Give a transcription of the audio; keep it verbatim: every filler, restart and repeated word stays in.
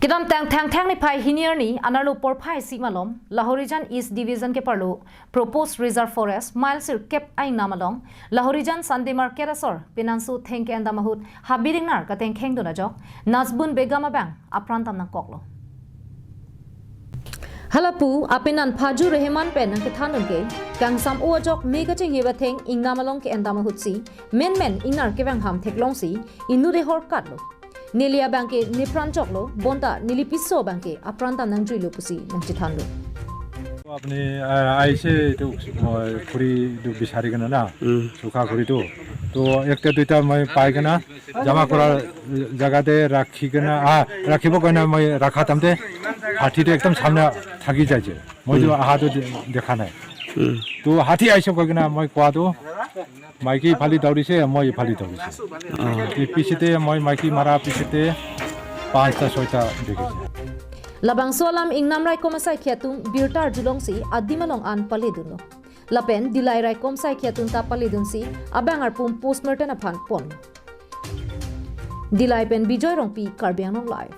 Kedamtang Thangthang niphai hini arni anerlo porphai isi malom Lahorijan East Division keparlo proposed reserve forest mile sirkep a-ingnam along Lahorijan Sunday Market asor penanso theng ke-endam ahut habidingnar katengkheng dun ajok Nazbun Begum abang apran tam nangkoklo. Halapu apenan Phaju Rehman pen nangkethan dun ke kangsam-o ajok me kachinghe atheng ingnam along ke-endam ahutsi menmen ingnar kevangham theklongsi inut dehor katlo. Neli abang ke nepran choklo, bonta neli piso abang ke apran tam nangjuilo pusi nangchethanlo. আপনি আহ, আহিছে এইটো মই খুৰী এইটো বিচাৰি কিনে না উম, চুকা খুৰীটো তো একটা দুইটা মই পাই কিনে জমা কৰাৰ জেগাতে ৰাখি কিনে আহ, ৰাখিব কাৰণে মই ৰখা থাকোঁতে হাতীটো একদম চামনে থাকি যাইছে মইতো অহাটো দে- দেখা নাই উম, তো হাতী আহিছে কৈ কিনে মই কোৱাটো মাইকী ইফালে দৌৰিছে মই ইফালে দৌৰিছে এই পিছতে মই মাইকী মাৰা পিছতে পাঁচটা ছয়টা দেখিছে Labangso alam ingnam raikom asaikhi atum birta arjulongsi adim along an paledunlo. Lapen Dillai raikom saikhi atum ta paledunsi abang arpum postmortem aphan ponlo. Dillai pen Bijoy Rongpi, Karbi Anglong Live.